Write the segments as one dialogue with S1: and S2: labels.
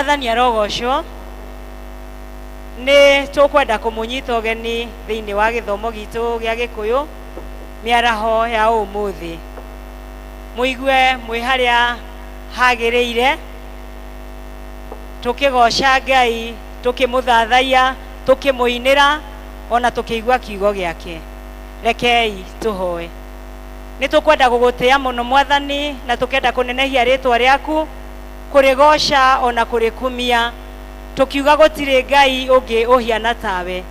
S1: Mwathani arogocwo. Nĩ tũkwenda kũmũnyita ũgeni thĩinĩ wa gĩthomo gitũ gĩa Gĩkũyũ mĩaraho ya ũmũthĩ. Mũigue mwĩ harĩa hagĩrĩire, tũkĩgoca Ngai, tũkĩmũthathaiya, tũkĩmũinĩra, ona tũkĩigua kiugo gĩake. Rekei tũhoe. Nĩ tũkwenda gũgũtĩa mũno Mwathani, na tũkenda kũnenehia rĩtwa rĩaku, kũrĩgoca ona kũrĩkumia, tũkiuga gũtirĩ Ngai ũngĩ ũhiana tawe.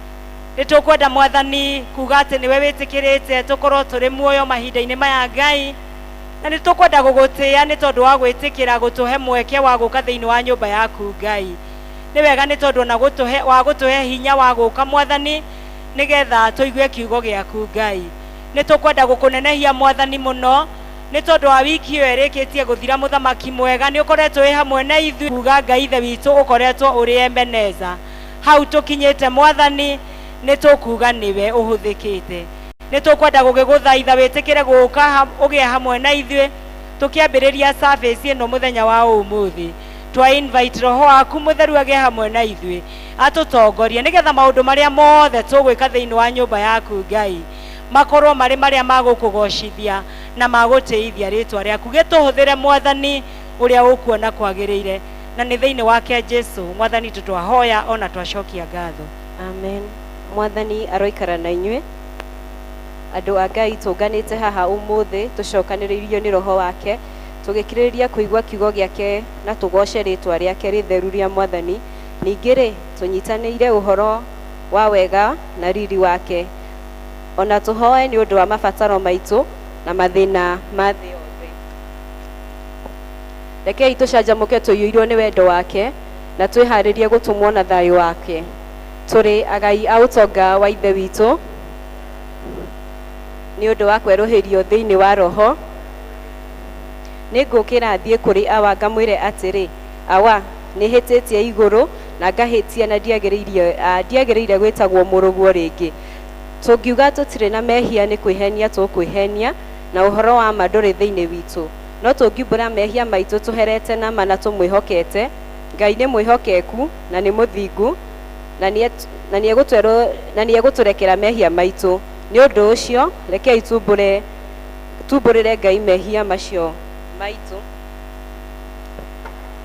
S1: Nĩ tũkwenda Mwathani kuga atĩ nĩwe wĩtĩkĩrĩte tũkorwo tũrĩ muoyo mahinda-inĩ maya Ngai, na nĩ tũkwenda gũgũtĩa nĩ tondũ wa gwĩtĩkĩra gũtũhe mweke wa gũka thĩinĩ wa nyũmba yaku Ngai. Nĩ wega nĩ tondũ ona gũtũhe, wa gũtũhe hinya wa gũka Mwathani, nĩgetha tũigue kiugo gĩaku Ngai. Nĩ tũkwenda gũkũnenehia Mwathani mũno nĩ tondũ wa wiki ĩyo ĩrĩkĩtie gũthira. Mũthamaki mwega, nĩ ũkoretwo wĩ hamwe na ithuĩ, kuga Ngai Ithe witũ ũkoretwo ũrĩ Ebeneza. Hau tũkinyĩte Mwathani, nĩ tũkuga nĩwe ũhũthĩkĩte. Nĩ tũkwenda gũgĩgũthaitha wĩtĩkĩre gũka ũgĩe hamwe na ithuĩ tũkĩambĩrĩria service ĩno mũthenya wa ũmũthĩ. Twa invite Roho waku Mũtheru agĩe hamwe na ithuĩ, atũtongorie, nĩgetha maũndũ marĩa mothe tũgwĩka thĩinĩ wa nyũmba yaku Ngai makorwo marĩ marĩa ma gũkũgocithia na ma gũtĩithia rĩtwa rĩaku. Gĩtũhũthĩre Mwathani ũrĩa ũkuona kwagĩrĩire, na nĩ thĩinĩ wake Jesu Mwathani witũ twahoya ona twacokia ngatho.
S2: Amen. Mwathani aroikara na inyuĩ. Andũ a Ngai, tũnganĩte haha ũmũthĩ tũcokanĩrĩirio nĩ Roho wake, tũgĩkirĩrĩria kũigua kiugo gĩake na tũgooce rĩtwa rĩake rĩtheru rĩa Mwathani. Ningĩ-rĩ, tũnyitanĩire ũhoro wa wega na riri wake. O na tũhoe nĩ ũndũ wa mabataro maitũ na mathĩna ma thĩ yothe. Rekei tũcanjamũke tũiyũirwo nĩ wendo wake na twĩharĩrie gũtũmwo na thayũ wake. Tũrĩ agai a ũtonga wa Ithe witũ nĩ ũndũ wa kwerũhĩrio thĩinĩ wa Roho. Nĩ ngũũkĩra thiĩ kũrĩ Awa ngamwĩre atĩrĩ, Awa, nĩ hĩtĩtie igũrũ na ngahĩtia na ndiagĩrĩire gwĩtagwo mũrũguo rĩngĩ. Tũngiuga tũtirĩ na mehia nĩ kwĩhenia tũkwĩhenia, na ũhoro wa ma ndũrĩ thĩinĩ witũ. No tũngiumbũra mehia maitũ tũherete na ma na tũmwĩhokete, Ngai nĩ mwĩhokeku na nĩ mũthingu na nĩegũtũrekera mehia maitũ. Nĩ ũndũ ũcio, rekei tumbũrĩre Ngai mehia macio maitũ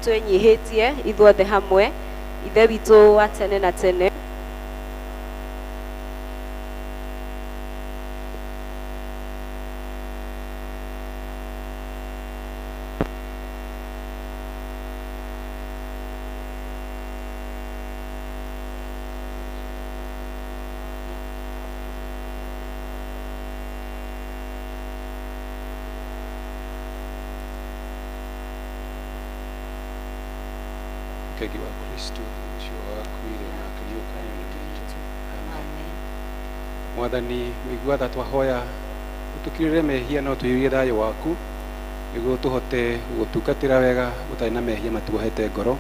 S2: twĩnyihĩtie ithuothe hamwe. Ithe witũ wa tene na tene.
S3: Ũkegi wa Kristo ũcio wakuire na akĩriũka nĩ ũndũ witũ. Amen. Mwathani mũigua tha, twahoya ũtũkirĩre mehia no tũiyũrie thayũ waku, nĩguo tũhote gũgũtungatĩra wega gũtarĩ na mehia matuohete ngoro,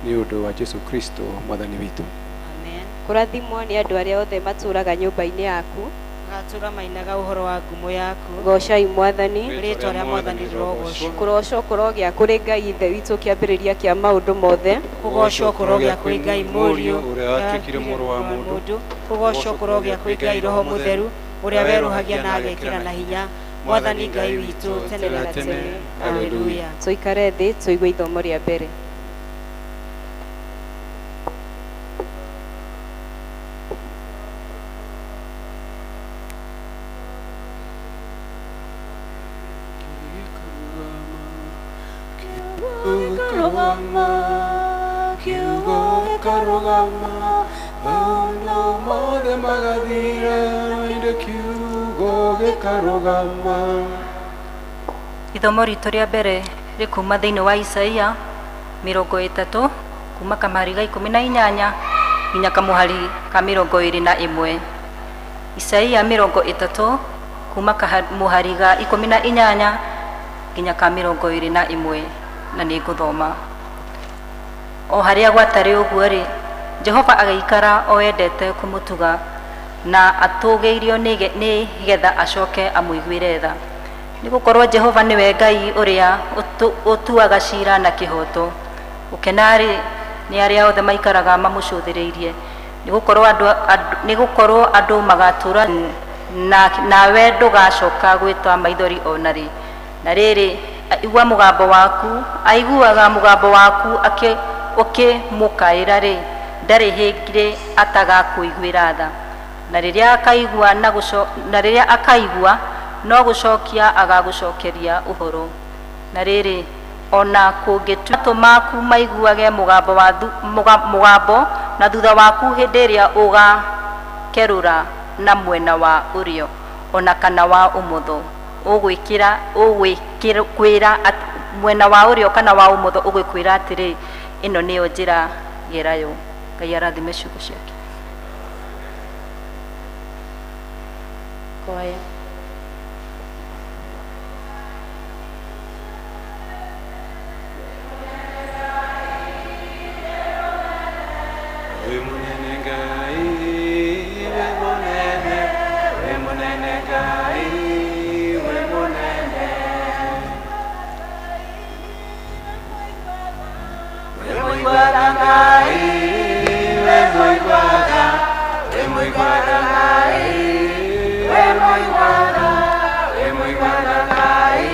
S3: nĩ ũndũ wa Jesu Kristo Mwathani witũ.
S1: Amen.
S2: Kũrathimwo nĩ andũ arĩa othe matũũraga nyũmba-inĩ yaku.
S1: Magatũũra mainaga ũhoro wa ngumo yaku.
S2: Goocai Mwathani.
S1: Rĩĩtwa rĩa Mwathani rĩrogoocwo.
S2: Kũroocwo kũrogĩa kũrĩ Ngai Ithe witũ, kĩambĩrĩria kĩa maũndũ mothe.
S1: Kũgoocwo kũrogĩa kwĩ Ngai Mũriũ,
S3: ũrĩa watuĩkire mũrũ wa mũndũ.
S1: Kũgoocwo kũrogĩa kwĩ Ngai Roho Mũtheru, ũrĩa werũhagia na agekĩra na hinya Mwathani Ngai witũ tene na tene. Haleluya.
S2: Tũikare thĩ tũigue ithomo rĩa mbere.
S3: Kiugo gĩkarũgama, maũndũ mothe magathira, ĩndĩ kiugo gĩkarũgama.
S4: Ithomo ritũ rĩa mbere rĩkuma thĩinĩ wa Isaia 30, kuma kamũhari ga 18 nginya kamũhari ka 21. Isaia 30, kuma kamũhari ga 18 nginya ka 21, na nĩ ngũthoma. O harĩa gwatarĩ ũguo-rĩ, Jehova agĩikara o endete kũmũtuga, na atũũgĩirio nĩ getha acoke amũiguĩre tha. Nĩ gũkorũo Jehova nĩwe Ngai ũrĩa ũtuaga cira na kĩhooto, gũkena-rĩ, Nĩ arĩa othe maikaraga mamũcũthĩrĩirie. Nĩgũkorwo andũ magatũra na nawe ndũgacoka gwĩta maithori ona rĩ. Na rĩrĩ, igua mũgambo waku, aiguaga mũgambo waku ũkĩmũkaĩra rĩ, ndarĩ hĩndĩ atagakũiguĩra tha. Na rĩrĩa akaigua na rĩrĩa akaigua no gũcokia agagũcokeria ũhoro. Na rĩrĩ, ona kũngĩtua matũ maku maiguage mũgambo wa mũgambo na thutha waku hĩndĩ ĩrĩa ũgakerũra na mwena wa ũrĩo ona kana wa ũmotho, ũgwĩkĩra ũgwĩkwĩra mwena wa ũrĩo kana wa ũmotho, ũgwĩkwĩra atĩrĩ, ĩno nĩyo njĩra, gerayo. Ngai arathime ciugo ciake.
S1: Kwaya.
S3: Wĩ mũnene Ngai, wĩ mũnene, wĩ mũnene Ngai, wĩ mũnene. Wĩ mũigua-tha Ngai, wĩ mũigua-tha, wĩ mũigua-tha Ngai, wĩ mũigua-tha, wĩ mũigua-tha Ngai,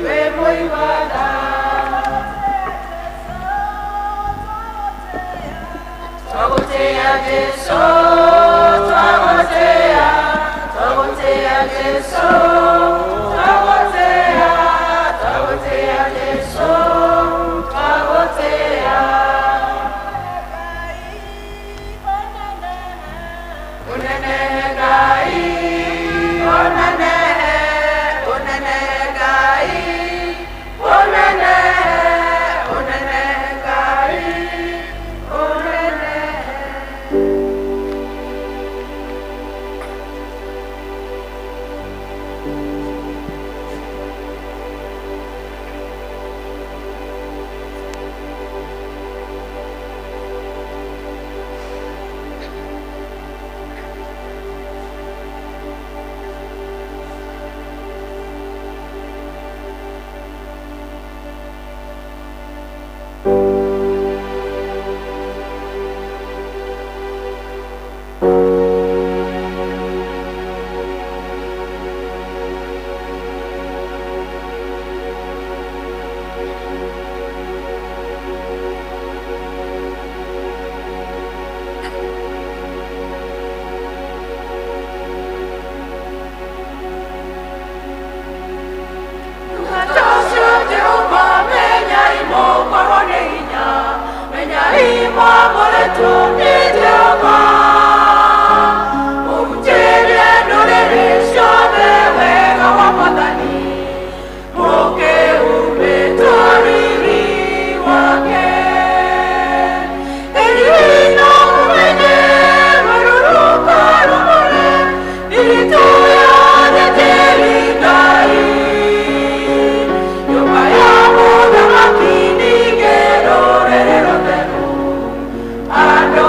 S3: wĩ mũigua-tha. Twagũtĩĩa Jesũ, twagũtĩĩa, twagũtĩĩa Jesũ, twagũtĩĩa, twagũtĩĩa Jesũ, twagũtĩĩa. Ũnene Ngai, ũnene, ũnene Ngai, ũnene, ũnene Ngai, ũnene. Ũcio Jehova, menyai mũkorwo nĩ hinya, menyai mwamũrĩtwo nĩ Jehova. Mũhunjĩrie ndũrĩrĩ ciothe wega wa Mwathani, mũkĩhumbĩtwo riri wake. Ĩri no mũmenye rũrũrũka rũmũre, thiritũ ya athĩnjĩri Ngai. Nyũmba ya mũthamaki ningĩ rũrĩrĩ rũtheru, andũ.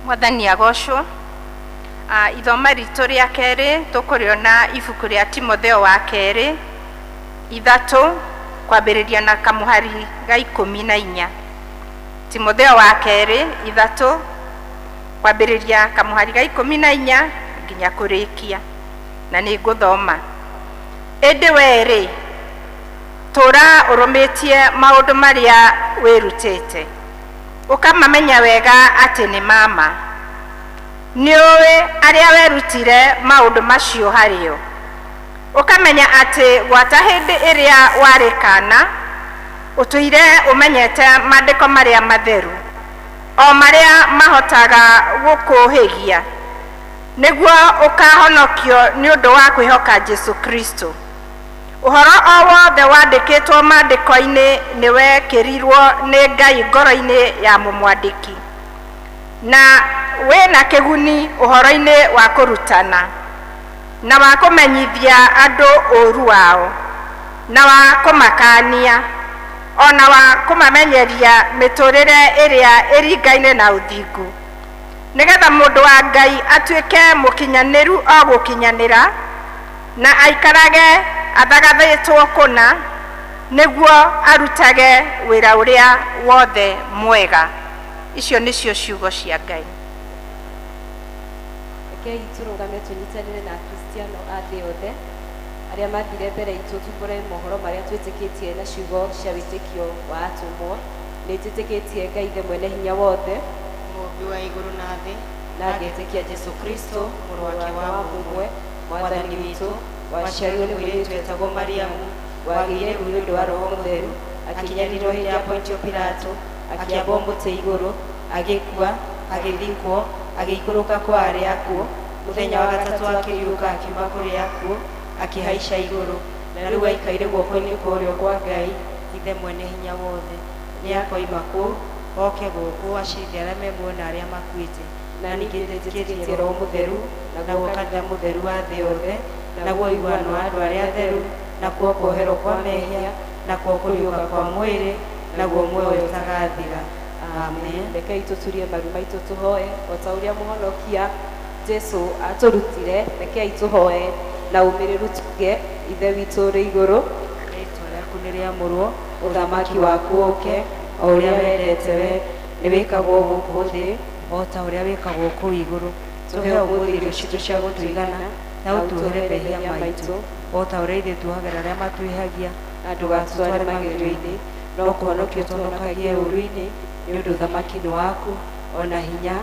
S5: Mwathani agocwo. Ithoma ritũ rĩa kerĩ tũkũrĩona ibuku rĩa Timotheo wa kerĩ 3 kwambĩrĩria na kamũhari ga 14. Timotheo wa kerĩ 3 kwambĩrĩria kamũhari ga 14 nginya kũrĩkia, na nĩ ngũthoma. Ĩndĩ we-rĩ, tũra ũrũmĩtie maũndũ marĩa wĩrutĩte, ũkamamenya wega atĩ nĩ mama. Nĩũĩ arĩa werutire maũndũ macio harĩo, ũkamenya atĩ gwata hĩndĩ ĩrĩa warĩ kaana ũtũire ũmenyete maandĩko marĩa matheru, o marĩa mahotaga gũkũhĩgia, nĩguo ũkahonokio nĩ ũndũ wa kwĩhoka Jesũ Kristo. Ũhoro o wothe wandĩkĩtwo maandĩko-inĩ nĩwekĩrirwo nĩ Ngai ngoro-inĩ ya mũmwandĩki, na wĩna kĩguni ũhoro-inĩ wa kũrutana, na wa kũmenyithia andũ ũũru wao, na wa kũmakania, ona wa kũmamenyeria mĩtũrĩre ĩrĩa ĩringaine na ũthingu, nĩgetha mũndũ wa Ngai atuĩke mũkinyanĩru o gũkinyanĩra, na aikarage athagathĩtwo kũna, nĩguo arutage wĩra ũrĩa wothe mwega. Icio nĩcio ciugo cia Ngai.
S2: Rekei tũrũgame tũnyitanĩre na Akristiano a thĩ yothe arĩa mathire mbere itũ, tumbũre mohoro marĩa twĩtĩkĩtie na ciugo cia wĩtĩkio wa atũmwo. Nĩ njĩtĩkĩtie Ngai Ithe mwene hinya wothe,
S1: Mũũmbi wa igũrũ na thĩ,
S2: na ngetĩkia Jesũ Kristo mũrũ wake wa mũmwe, Mwathani witũ, waciarirwo nĩ mũirĩtu wetagwo Mariamu, wagĩire ihu nĩ ũndũ wa Roho Mũtheru,
S1: akĩnyarirwo hĩndĩ ya Pontio Pilato, akĩambwo mũtĩ igũrũ, agĩkua, agĩthikwo, agĩikũrũka kwa arĩa akuũ, mũthenya wa gatatũ akĩriũka akiuma kũrĩ akuũ, akĩhaica igũrũ, na rĩu aikaire guoko-inĩ kwa ũrĩo kwa Ngai, Ithe mwene hinya wothe. Nĩ akoima kũu, oke gũkũ, acirithie arĩa me muoyo na arĩa makuĩte. Na ningĩ nĩnjĩtĩkĩtie Roho Mũtheru, naguo kanitha mũtheru wa thĩ yothe, naguo ũiguano wa andũ arĩa atheru, nakuo kuoherwo kwa mehia, nakuo kũriũka kwa mwĩrĩ, naguo muoyo ũtagathira. Amen.
S2: Rekei tũturie maru maitũ tũhoe o ta ũrĩa mũhonokia Jesũ atũrutire. Rekei tũhoe na ũmĩrĩru tuge, Ithe witũ ũrĩ igũrũ,
S1: rĩĩtwa rĩaku nĩ rĩamũrwo, ũthamaki waku ũũke, o ũrĩa wendete we nĩ wĩkagwo gũkũ thĩ o ta ũrĩa wĩkagwo kũu igũrũ. Tũhe ũmũthĩ irio citũ cia gũtũigana, na ũtuohere mehia maitũ o ta ũrĩa ithuĩ tuohagĩra arĩa matwĩhagia,
S2: na ndũgatũtware magerio-inĩ, no kũhonokia ũtũhonokagie ũũru-inĩ, nĩ ũndũ ũthamaki nĩ waku, ona hinya,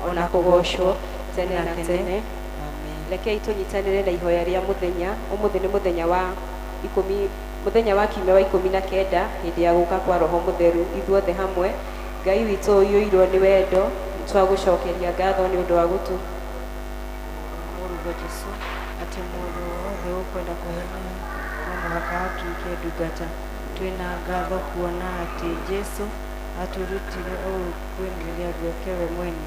S2: ona kũgoocwo tene na tene.
S1: Amen.
S2: Rekei tũnyitanĩre na ihoya rĩa mũthenya. Ũmũthĩ nĩ mũthenya wa ikũmi, mũthenya wa kiumia wa 19 hĩndĩ ya gũka kwa Roho Mũtheru. Ithuothe hamwe, Ngai witũ ũiyũirwo nĩ wendo, nĩtwagũcokeria ngatho nĩ ũndũ wa gũtũ
S1: Mũrũguo Jesũ, atĩ mũndũ wothe ũkwenda kũheana no mũhaka atuĩke ndungata. Twĩna ngatho kuona atĩ Jesũ atũrutire ũũ kwĩnĩrĩria gwake we mwene.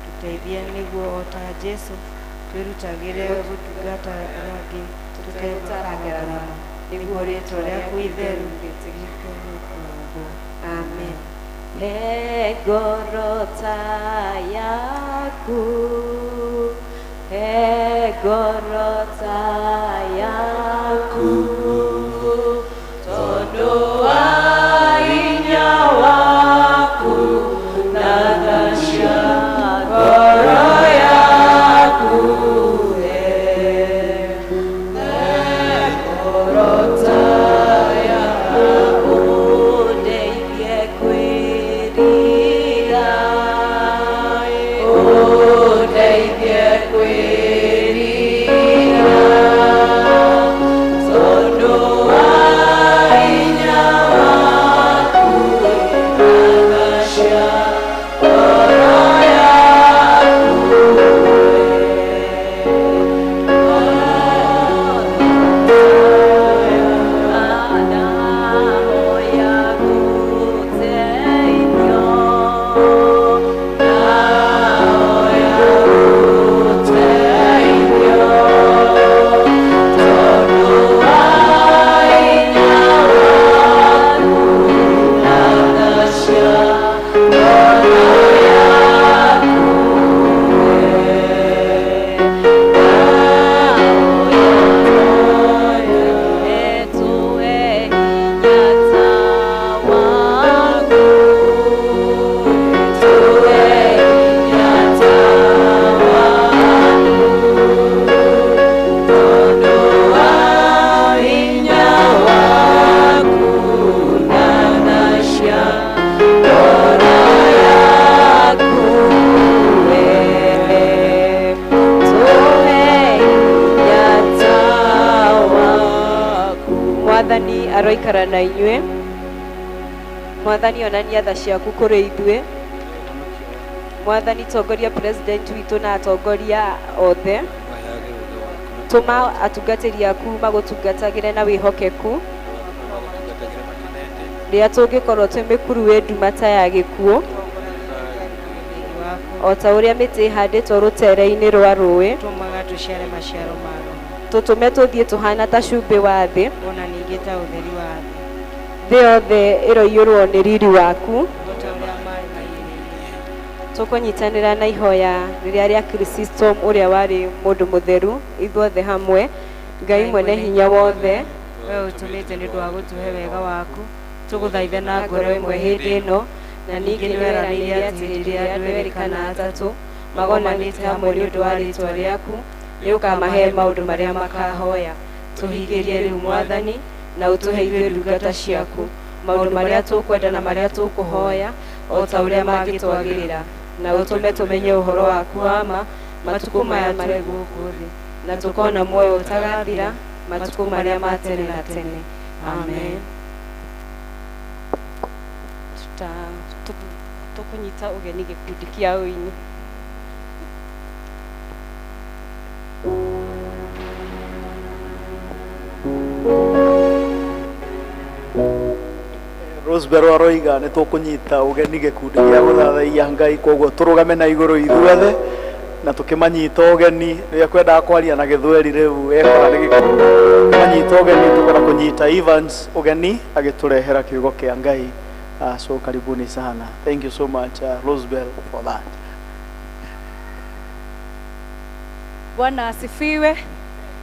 S1: Tũteithie nĩguo o ta Jesũ twĩrutagĩre gũtungata arĩa angĩ tũtegũtara ngarama, nĩguo rĩĩtwa rĩaku itheru rĩkĩrũgwo.
S2: Amen. He ngoro ta yaku, he ngoro ta yaku, tondũ wa hinya waku na tha cia ngoro yaku. He ngoro ta yaku, ũndeithie kwĩrira, ũndeithie kwĩrira, tondũ Aroikara na inyuĩ. Mwathani onania tha ciaku kũrĩ ithuĩ. Mwathani tongoria president witũ na atongoria othe. Tũma atungatĩri aku magũtungatagĩre na wĩhokeku. Rĩrĩa tũngĩkorwo twĩ mĩkuru wĩ nduma ta ya gĩkuũ, o ta ũrĩa mĩtĩ ĩhandĩtwo rũtere-inĩ rwa rũĩ,
S1: Tũmaga tũciare maciaro ma Roho.
S2: Tũtũme tũthiĩ tũhana ta cumbĩ wa thĩ,
S1: Ona ningĩ ta ũtheri wa thĩ.
S2: Thĩ yothe ĩroiyũrwo nĩ riri waku.
S1: O ta ũrĩa maĩ maiyũrĩte.
S2: Tũkũnyitanĩra na ihoya rĩrĩa rĩa Chrysostom ũrĩa warĩ mũndũ mũtheru, ithuothe hamwe. Ngai mwene hinya wothe,
S1: we ũtũmĩte nĩ ũndũ wa gũtũhe wega waku, tũgũthaithe na ngoro ĩmwe hĩndĩ ĩno,
S2: na ningĩ nĩ weranĩire atĩ hĩndĩ ĩrĩa andũ erĩ kana atatũ magomanĩte hamwe nĩ ũndũ wa rĩĩtwa rĩaku, nĩ ũkamahe maũndũ marĩa makahoya. Tũhingĩrie rĩu Mwathani, na ũtũhe ithuĩ ndungata ciaku maũndũ marĩa tũkwenda na marĩa tũkũhoya o ta ũrĩa mangĩtwagĩrĩra, na ũtũme tũmenye ũhoro waku wa ma matukũ maya marĩ gũkũ thĩ, na tũkona muoyo ũtagathira matukũ marĩa ma tene na tene. Amen. Tũkũnyita ũgeni gĩkundi kĩa ũini.
S6: Rosebell aroiga nĩ tũkũnyita ũgeni gĩkundi gĩa gũthathaiya Ngai, koguo tũrũgame na igũrũ ithuothe na tũkĩmanyita ũgeni. Rĩrĩa kwendaga kwaria na gĩthweri rĩu ekora nĩ gĩkundi manyita ũgeni, tũkwenda kũnyita Evans ũgeni agĩtũrehera kiugo kĩa Ngai. So karibuni sana. Thank you so much, Rosebell, for that.
S7: Bwana asifiwe.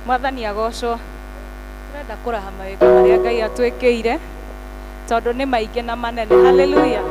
S7: Mwathani agocwo. Turenda kũraha mawĩko marĩa Ngai atwĩkĩire tondũ nĩ maingĩ na manene. Haleluya.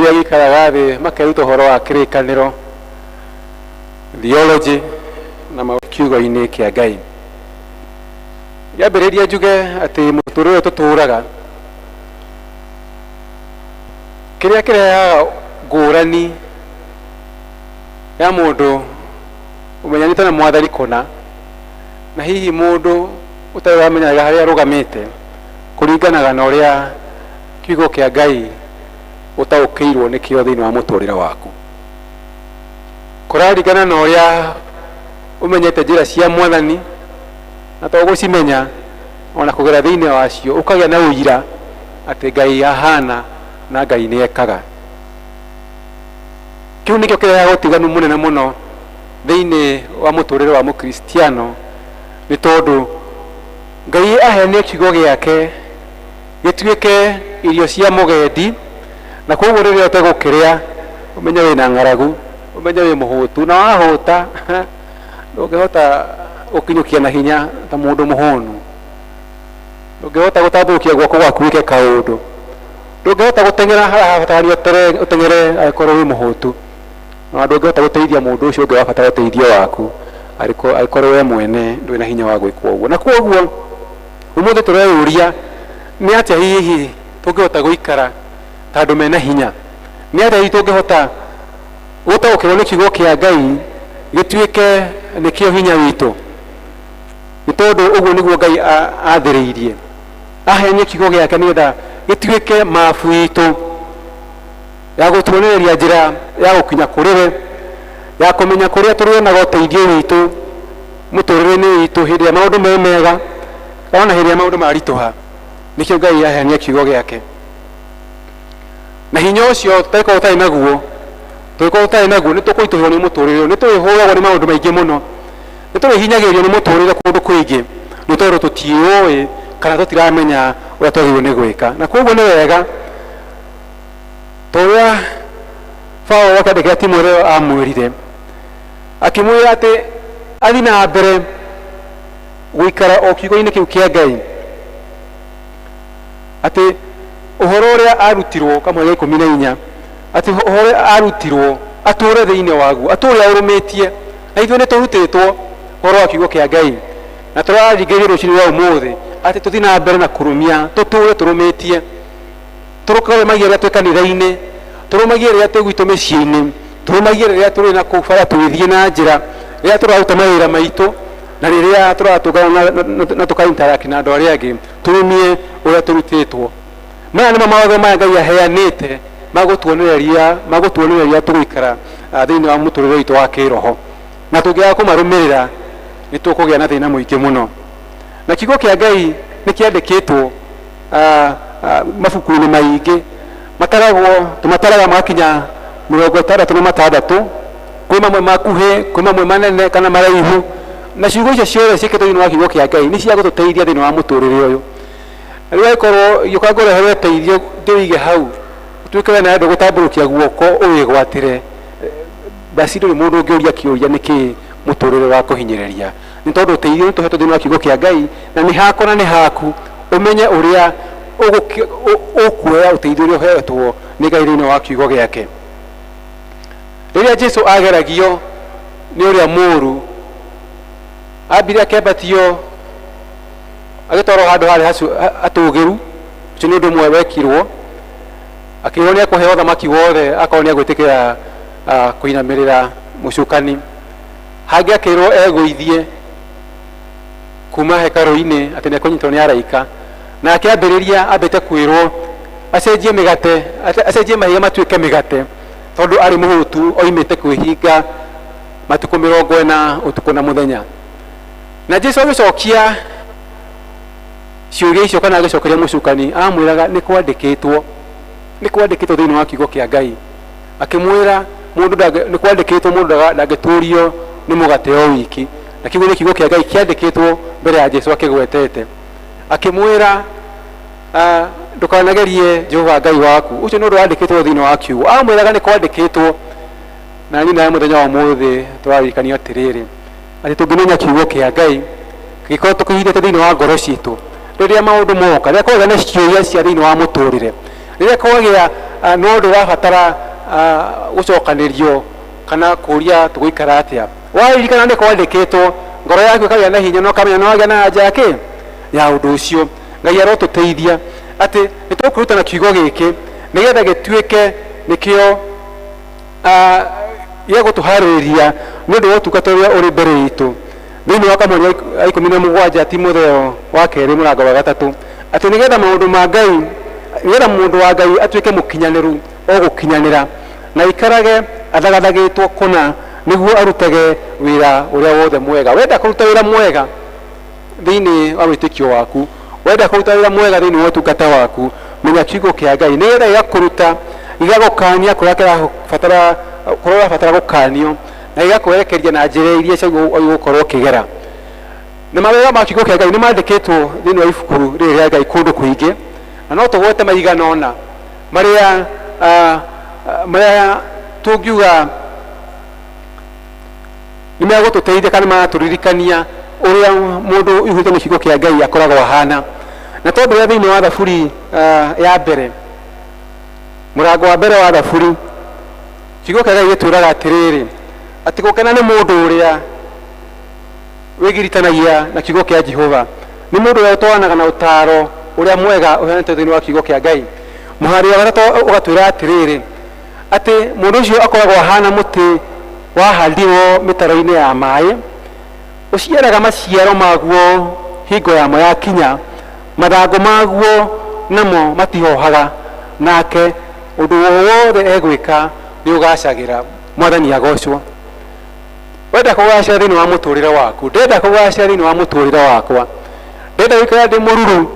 S3: Kĩrĩa gĩikaraga thĩ makeruta ũhoro wa kĩrĩkanĩro, theology na kiugo-inĩ kĩa Ngai. Ngĩambĩrĩria njuge atĩ mũtũrĩre ũyũ tũtũraga, kĩrĩa kĩrehaga ngũrani ya mũndũ ũmenyanĩte na Mwathani kũna na hihi mũndũ ũtarĩ ũramenya harĩa arũgamĩte, kũringanaga na ũrĩa kiugo kĩa Ngai ũtaũkĩirwo nĩkĩo thĩinĩ wa mũtũrĩre waku. Kũraringana na ũrĩa ũmenyete njĩra cia Mwathani, na to gũcimenya, ona kũgera thĩinĩ wacio ũkagĩa na ũira atĩ Ngai ahana na Ngai nĩ ekaga. Kĩu nĩkĩo kĩrehaga ũtiganu mũnene mũno thĩinĩ wa mũtũrĩre wa Mũkristiano, nĩ tondũ Ngai aheanire kiugo gĩake gĩtuĩke irio cia mũgendi, na koguo rĩrĩa ũtegũkĩrĩa ũmenye wĩna ng'aragu, ũmenye wĩ mũhũtu, na wahũta ndũngĩhota gũkinyũkia na hinya ta mũndũ mũhũnu, ndũngĩhota gũtambũrũkia guoko gwaku wĩke kaũndũ, ndũngĩhota gũteng'era harĩa habatarania ũteng'ere angĩkorwo wĩ mũhũtu, na ndũngĩhota gũteithia mũndũ ũcio ũngĩ wabatara ũteithio waku angĩkorwo we mwene ndũrĩ na hinya wa gwĩka ũguo. Na koguo ũmũthĩ tũreyũria nĩ atĩa hihi tũngĩhota gũikara ta andũ mena hinya, nĩ atĩa hihi tũngĩhota gũtaũkĩrwo nĩ kiugo kĩa Ngai gĩtuĩke nĩkĩo hinya witũ, nĩ tondũ ũguo nĩguo Ngai athĩrĩirie. Aheanire kiugo gĩake nĩgetha gĩtuĩke mabu itũ ya gũtuonereria njĩra ya gũkinya kũrĩ we, ya kũmenya kũrĩa tũrĩonaga ũteithio witũ mũtũrĩre-inĩ witũ hĩndĩ ĩrĩa maũndũ me mega ona hĩndĩ ĩrĩa maũndũ maritũha. Nĩkĩo Ngai aheanire kiugo gĩake. Na hinya ũcio tũtangĩkorwo tũtarĩ naguo, tũngĩkorwo tũtarĩ naguo nĩ tũkũritũhĩrwo nĩ mũtũrĩre ũyũ, nĩ tũrĩhũragwo nĩ maũndũ maingĩ mũno, nĩ tũrĩhinyagĩrĩrio nĩ mũtũrĩre kũndũ kũingĩ, nĩ tondũ tũtiũĩ kana tũtiramenya ũrĩa twagĩrĩirwo nĩ gwĩka. Na koguo nĩ wega ta ũrĩa Paũlũ akĩandĩkĩra Timotheo amwĩrire, akĩmwĩra atĩ athiĩ na mbere gũikara o kiugo-inĩ kĩu kĩa Ngai, atĩ ũhoro ũrĩa arutirwo kamwe ga 14, atĩ ũhoro ũrĩa arutirwo atũre thĩinĩ waguo, atũre aũrũmĩtie. Na ithuĩ nĩ tũrutĩtwo ũhoro wa kiugo kĩa Ngai, na tũraringĩrĩrio rũcinĩ rwa ũmũthĩ atĩ tũthiĩ na mbere na kũrũmia, tũtũre tũrũmĩtie, tũrũmagie rĩrĩa twĩ kanitha-inĩ, tũrũmagie rĩrĩa twĩ gwitũ mĩciĩ-inĩ, tũrũmagie rĩrĩa tũrĩ na kũu bara tũgĩthiĩ na njĩra, rĩrĩa tũraruta mawĩra maitũ, na rĩrĩa tũratũngana na tũka interact na andũ arĩa angĩ, tũrũmie ũrĩa tũrutĩtwo. Maya nĩmo mawatho maya Ngai aheanĩte magũtuonereria tũgũikara thĩinĩ wa mũtũrĩre witũ wa kĩroho, na tũngĩaga kũmarũmĩrĩra nĩ tũkũgĩa na thĩna mũingĩ mũno. Na kiugo kĩa Ngai nĩ kĩandĩkĩtwo mabuku-inĩ maingĩ, mataragwo, tũmataraga magakinya 66, kwĩ mamwe makuhĩ, kwĩ mamwe manene kana maraihu, na ciugo icio ciothe ciĩkĩtwo thĩinĩ wa kiugo kĩa Ngai nĩ cia gũtũteithia thĩinĩ wa mũtũrĩre ũyũ. Rĩu angĩkorwo ingĩũka ngũrehere ũteithio ndĩũige hau, ũtuĩke we nawe ndũgũtambũrũkia guoko ũwĩgwatĩre, basi ndũrĩ mũndũ ũngĩũria kĩũria nĩkĩ mũtũrĩre ũrakũhinyĩrĩria, nĩ tondũ ũteithio nĩ tũhetwo thĩinĩ wa kiugo kĩa Ngai, na nĩ hakwa na nĩ haku, ũmenye ũrĩa ũkuoya ũteithio ũrĩa ũhetwo nĩ Ngai thĩinĩ wa kiugo gĩake. Rĩrĩa Jesu ageragio nĩ ũrĩa mũũru, ambire akĩambatio agĩtwarwo handũ harĩ hatũũgĩru, ũcio nĩ ũndũ ũmwe wekirwo, akĩrwo nĩ ekũheo ũthamaki wothe akorwo nĩ egwĩtĩkĩra kũinamĩrĩra mũcukani. Hangĩ akĩrwo egũithie kuma hekarũ-inĩ atĩ nĩ ekũnyitwo nĩ araika, na akĩambĩrĩria ambĩte kwĩrwo acenjie mĩgate, acenjie mahiga matuĩke mĩgate, tondũ arĩ mũhũtu oimĩte kwĩhinga matukũ 40 ũtukũ na mũthenya. Na Jesu agĩcokia ciũria icio kana agĩcokeria mũcukani, amwĩraga nĩ kwandĩkĩtwo, nĩ kwandĩkĩtwo thĩinĩ wa kiugo kĩa Ngai. Akĩmwĩra mũndũ nĩ kwandĩkĩtwo mũndũ ndangĩtũrio nĩ mũgate o wiki, na kiugo nĩ kiugo kĩa Ngai kĩandĩkĩtwo mbere ya Jesu akĩgwetete. Akĩmwĩra ndũkanagerie Jehova Ngai waku, ũcio nĩ ũndũ wandĩkĩtwo thĩinĩ wa kiugo. Amwĩraga nĩ kwandĩkĩtwo. Na niĩ nawe mũthenya wa ũmũthĩ tũraririkanio atĩrĩrĩ, atĩ tũngĩmenya kiugo kĩa Ngai gĩkorwo tũkĩhithĩte thĩinĩ wa ngoro citũ, rĩrĩa maũndũ moka, rĩrĩa kwagĩa na ciũria cia thĩinĩ wa mũtũrĩre, rĩrĩa kwagĩa No ndũrabatara gũcokanĩrio kana kũria tũgũikara atĩa. Waririkana nĩ kwandĩkĩtwo, ngoro yaku ĩkagĩa na hinya na ũkamenya nĩ wagĩa na anja ya kĩ ya ũndũ ũcio. Ngai arotũteithia atĩ nĩ tũkwĩrutana kiugo gĩkĩ nĩgetha gĩtuĩke nĩkĩo gĩa gũtũharĩrĩria nĩ ũndũ wa ũtungata ũrĩa ũrĩ mbere itũ. Thĩinĩ wa kamweri ga 17 Timotheo wa kerĩ mũrango wa 3, atĩ nĩgetha maũndũ ma Ngai, nĩgetha mũndũ wa Ngai atuĩke mũkinyanĩru o gũkinyanĩra, na aikarage athagathagĩtwo kũna nĩguo arutage wĩra ũrĩa wothe mwega. Wenda kũruta wĩra mwega thĩinĩ wa wĩtĩkio waku, wenda kũruta wĩra mwega thĩinĩ wa ũtungata waku, menya kiugo kĩa Ngai nĩgetha gĩgakũruta, gĩgagũkania kũrĩa kĩrabatara, kũrĩa ũrabatara gũkanio, na gĩgakwerekeria na njĩra iria ciagĩrĩirwo gũkorwo ũkĩgera. Na mawega ma kiugo kĩa Ngai nĩ mandĩkĩtwo thĩinĩ wa ibuku rĩrĩ rĩa Ngai kũndũ kũingĩ, na no tũgwete maigana ũna marĩa marĩa tũngiuga nĩ megũtũteithia kana magatũririkania ũrĩa mũndũ ũihũrĩtwo nĩ kiugo kĩa Ngai akoragwo ahana. Na twambĩrĩria thĩinĩ wa Thaburi ya mbere, mũrango wa mbere wa Thaburi, kiugo kĩa Ngai gĩtwĩraga atĩrĩrĩ, atĩ gũkena nĩ mũndũ ũrĩa wĩgiritanagia na kiugo kĩa Jehova, nĩ mũndũ ũrĩa ũtwaranaga na ũtaaro ũrĩa mwega ũheanĩtwo thĩinĩ wa kiugo kĩa Ngai. Mũhari wa 3 ũgatwĩra atĩrĩrĩ, atĩ mũndũ ũcio akoragwo ahana mũtĩ wahandirwo mĩtaro-inĩ ya maĩ, ũciaraga maciaro maguo hingo yamo yakinya, mathangũ maguo namo matihohaga, nake ũndũ o wothe egwĩka nĩ ũgacagĩra. Mwathani agocwo. Wenda kũgacĩra thĩinĩ wa mũtũrĩre waku, ndenda kũgacĩra thĩinĩ wa mũtũrĩre wakwa, ndenda gũikara ndĩ mũruru,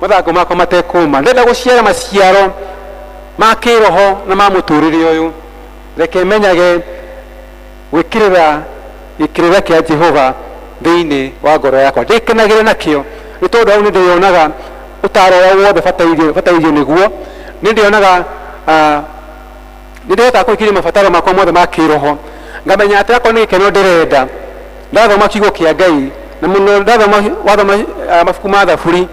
S3: mathangũ makwa matekũma, ndenda gũciara maciaro ma kĩroho na ma mũtũrĩre ũyũ, reke menyage gwĩkĩrĩra gĩkĩrĩra kĩa Jehova thĩinĩ wa ngoro yakwa, ndĩkenagĩre nakĩo, nĩ tondũ hau nĩ ndĩyonaga ũtaaro ũrĩa wothe batairio nĩguo, nĩ ndĩonaga nĩ ndĩhotaga kũhingia mabataro makwa mothe ma kĩroho, ngamenya atĩ akorwo nĩ gĩkeno ndĩrenda, ndathoma kiugo kĩa Ngai, na mũno ndathoma wathoma mabuku ma Thaburi,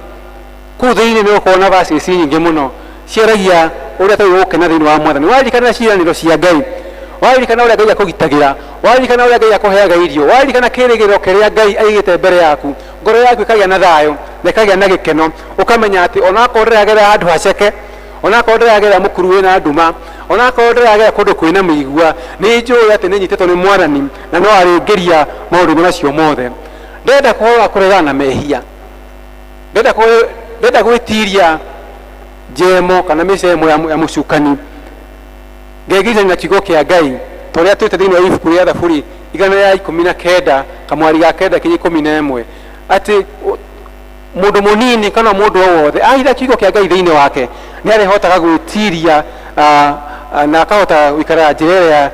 S3: kũu thĩinĩ nĩ ũkorwo na verses nyingĩ mũno ciaragia ũrĩa twagĩrĩirwo gũkena thĩinĩ wa Mwathani. Waririkana ciĩranĩro cia Ngai, waririkana ũrĩa Ngai akũgitagĩra, waririkana ũrĩa Ngai akũheaga irio, waririkana kĩĩrĩgĩrĩro kĩrĩa Ngai aigĩte mbere yaku, ngoro yaku ĩkagĩa na thayũ na ĩkagĩa na gĩkeno, ũkamenya atĩ onakorwo ndĩragera handũ haceke, onakorwo ndĩragera mũkuru wĩna nduma, onakorwo ndĩragera kũndũ kwĩna mĩigua, nĩ njũĩ atĩ nĩ nyitĩtwo nĩ Mwathani na no arĩngĩria maũndũ-inĩ macio mothe. Ndenda kũhota kũregana na mehia, ndenda gwĩtiria njemo kana mĩcemo ya mũcukani, ngegirania na kiugo kĩa Ngai ta ũrĩa twĩte thĩinĩ wa ibuku rĩa Thaburi 119 kamwari ga 9 kinya 11, atĩ mũndũ mũnini kana mũndũ o wothe ahitha kiugo kĩa Ngai thĩinĩ wake nĩ arĩhotaga gwĩtiria na akahota gũikara njĩra ĩrĩa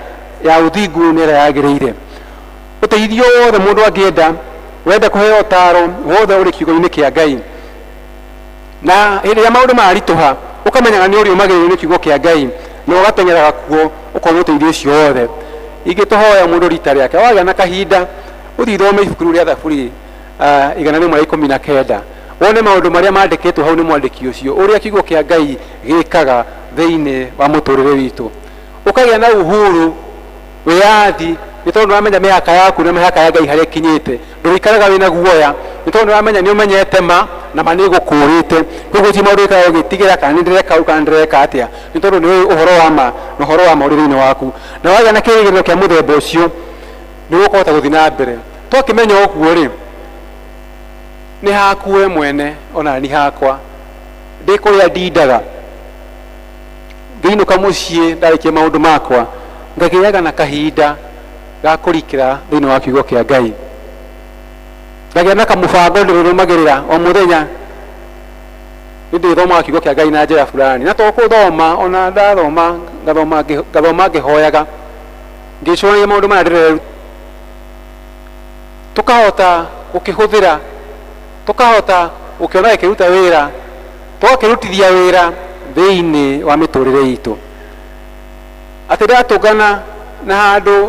S3: ya ũthingu na ĩrĩa yagĩrĩire. Ũteithio wothe mũndũ angĩenda, wenda kũheo ũtaaro wothe ũrĩ kiugo-inĩ kĩa Ngai, na hĩndĩ ĩrĩa maũndũ maritũha ũkamenyaga nĩ ũrĩũmagĩrĩrio nĩ kiugo kĩa Ngai na ũgateng'eraga kuo ũkona ũteithio ũcio wothe. Ingĩtũhoya mũndũ rita rĩake, wagĩa na kahinda ũthiĩ ũthome ibuku rĩu rĩa Thaburi 119, wone maũndũ marĩa mandĩkĩtwo hau nĩ mwandĩki ũcio, ũrĩa kiugo kĩa Ngai gĩkaga thĩinĩ wa mũtũrĩre witũ, ũkagĩa na uhuru, wĩyathi, nĩ tondũ nĩwamenya mĩhaka yaku na mĩhaka ya Ngai harĩa ĩkinyĩte. Ndũrĩikaraga wĩna guoya, nĩ tondũ nĩwamenya nĩ ũmenyete ma na ma nĩ ĩgũkũrĩte. Koguo ti maũndũ wĩkaga ũgĩtigĩra kana nĩ ndĩreka ũũ kana nĩ ndĩreka atĩa, nĩ tondũ nĩ ũĩ ũhoro wa ma na ũhoro wa ma ũrĩ thĩinĩ waku. Na wagĩa na kĩĩrĩgĩrĩro kĩa mũthemba ũcio, nĩ ũkũhota gũthiĩ na mbere. Twakĩmenya ũguo rĩ, nĩ haku we mwene ona ni hakwa, ndĩ kũrĩa ndindaga ngĩinũka mũciĩ ndarĩkia maũndũ makwa, ngagĩaga na kahinda ga kũrikĩra thĩinĩ wa kiugo kĩa Ngai, ngagĩa na kamũbango ndĩrũrũmagĩrĩra o mũthenya, nĩ ndĩthomaga kiugo kĩa Ngai na njĩra fulani, na to gũthoma, ona ndathoma ngathoma ngĩhoyaga, ngĩcũrania maũndũ marĩa ndĩreruta, tũkahota gũkĩhũthĩra, tũkahota gũkĩona gĩkĩruta wĩra, tũgakĩrutithia wĩra thĩinĩ wa mĩtũrĩre itũ. Atĩ ndatũngana na handũ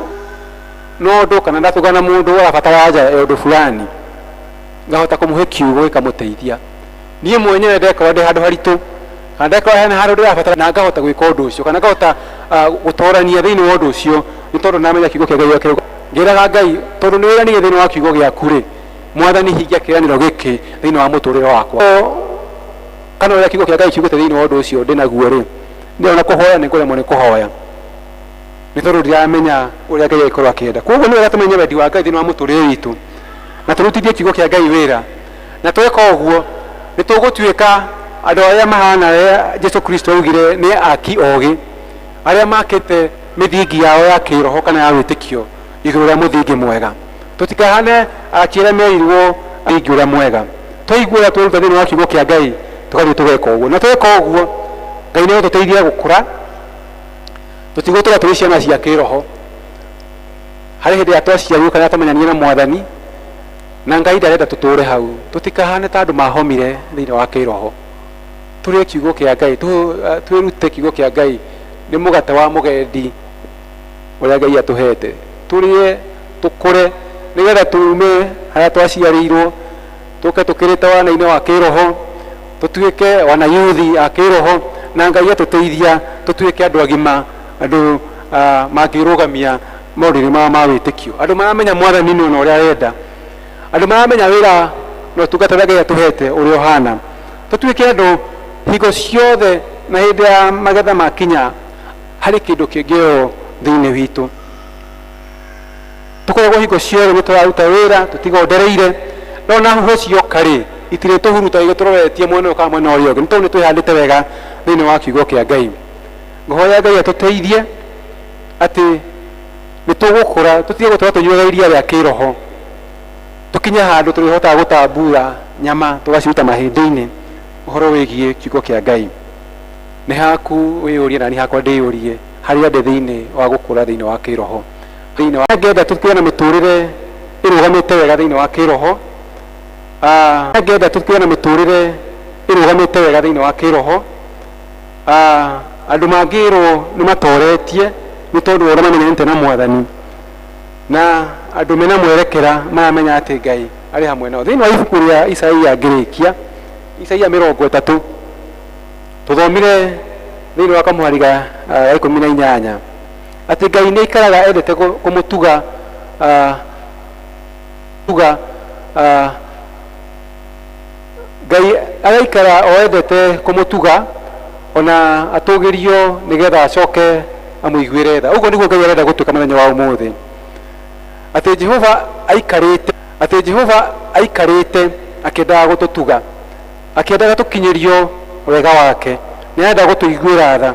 S3: na ũndũ kana ndatũngana na mũndũ ũrabatara anja ya ũndũ fulani, ngahota kũmũhe kiugo gĩkamũteithia. Niĩ mwenyewe ndekora ndĩ handũ haritũ Kana ndekora hena handũ ndĩrabatara na ngahota gwĩka ũndũ ũcio, kana ngahota gũtorania thĩinĩ wa ũndũ ũcio, nĩ tondũ namenya kiugo kĩa Ngai gĩakĩrĩ. Ngĩraga Ngai, tondũ nĩ wĩranĩire thĩinĩ wa kiugo gĩaku rĩ, Mwathani hingia kĩĩranĩro gĩkĩ thĩinĩ wa mũtũrĩre wakwa. Kana ũrĩa kiugo kĩa Ngai kiugĩte thĩinĩ wa ũndũ ũcio ndĩnaguo rĩ, nĩ ona kũhoya nĩ ngũremwo nĩ kũhoya, nĩ tondũ ndiramenya ũrĩa Ngai angĩkorwo akĩenda. Koguo nĩ wega tũmenye wendi wa Ngai thĩinĩ wa mũtũrĩre witũ, na tũrutithie kiugo kĩa Ngai wĩra. Na tweka ũguo nĩ tũgũtuĩka andũ arĩa mahana arĩa Jesu Kristo augire nĩ aki ogĩ, arĩa makĩte mĩthingi yao ya kĩroho kana ya wĩtĩkio igũrũ rĩa mũthingi mwega. Tũtikahane aki arĩa merirwo mũthingi ũrĩa mwega. Twaigua ũrĩa tweruta thĩinĩ wa kiugo kĩa Ngai, tũgathiĩ tũgeka ũguo. Na tweka ũguo, Ngai nĩ egũtũteithia gũkũra. Tũtigũtũra tũrĩ ciana cia kĩroho. Harĩ hĩndĩ ĩrĩa twaciarirwo kana twamenyanire na Mwathani, na Ngai ndarenda tũtũre hau. Tũtikahane ta andũ mahomire thĩinĩ wa kĩroho. Tũrĩe kiugo kĩa Ngai, twĩrute kiugo kĩa Ngai. Nĩ mũgate wa mũgendi ũrĩa Ngai atũhete. Tũrĩe, tũkũre, nĩgetha tume harĩa twaciarĩirwo, tũke tũkĩrĩte wana-inĩ wa kĩroho, tũtuĩke wana yuthi a kĩroho, na Ngai atũteithia tũtuĩke andũ agima, andũ mangĩrũgamia maũndũ-inĩ mao ma wĩtĩkio. Andũ maramenya Mwathani nĩ ona ũrĩa arenda. Andũ maramenya wĩra na ũtungata ũrĩa Ngai atũhete ũrĩa ũhana. Tũtuĩke andũ hingo ciothe na hĩndĩ ya magetha makinya harĩ kĩndũ kĩngĩoywo thĩinĩ witũ. Tũkoragwo hingo ciothe nĩ tũraruta wĩra, tũtigondereire, no na huho cioka rĩ, itirĩ tũhurutaga tũroretie mwena ũyũ kana mwena ũrĩa ũngĩ, nĩ tondũ nĩ twĩhandĩte wega thĩinĩ wa kiugo kĩa Ngai. Ngũhoya Ngai atũteithie atĩ nĩ tũgũkũra, tũtige gũtũra tũnyuaga iria rĩa kĩroho, tũkinye handũ tũrĩhotaga gũtambura nyama tũgaciruta mahĩndĩ-inĩ ũhoro wĩgiĩ kiugo kĩa Ngai. Nĩ haku wĩyũrie na niĩ hakwa ndĩyũrie harĩa ndĩ thĩinĩ wa gũkũra thĩinĩ wa kĩroho. Thĩinĩ wa ngenda tũkĩe na mĩtũrĩre ĩrũgamĩte wega thĩinĩ wa kĩroho. Ngenda tũkĩe na mĩtũrĩre ĩrũgamĩte wega thĩinĩ wa kĩroho. Andũ mangĩrwo nĩ matoretie nĩ tondũ wa ũrĩa mamenyanĩte na Mwathani, na andũ mena mwerekera maramenya atĩ Ngai arĩ hamwe nao. Thĩinĩ wa ibuku rĩa Isaia ngĩrĩkia, Isaia 30, tũthomire thĩinĩ wa kamũhari ga 18 atĩ Ngai nĩ aikaraga endete kũmũtuga, tuga, Ngai agaikara o endete kũmũtuga ona atũgĩrio nĩgetha acoke amũiguĩre tha. Ũguo nĩguo Ngai arenda gũtuĩka mũthenya wa ũmũthĩ, atĩ Jehova aikarĩte, atĩ Jehova aikarĩte akĩendaga gũtũtuga, akĩendaga tũkinyĩrio wega wake, nĩ arenda gũtũiguĩra tha,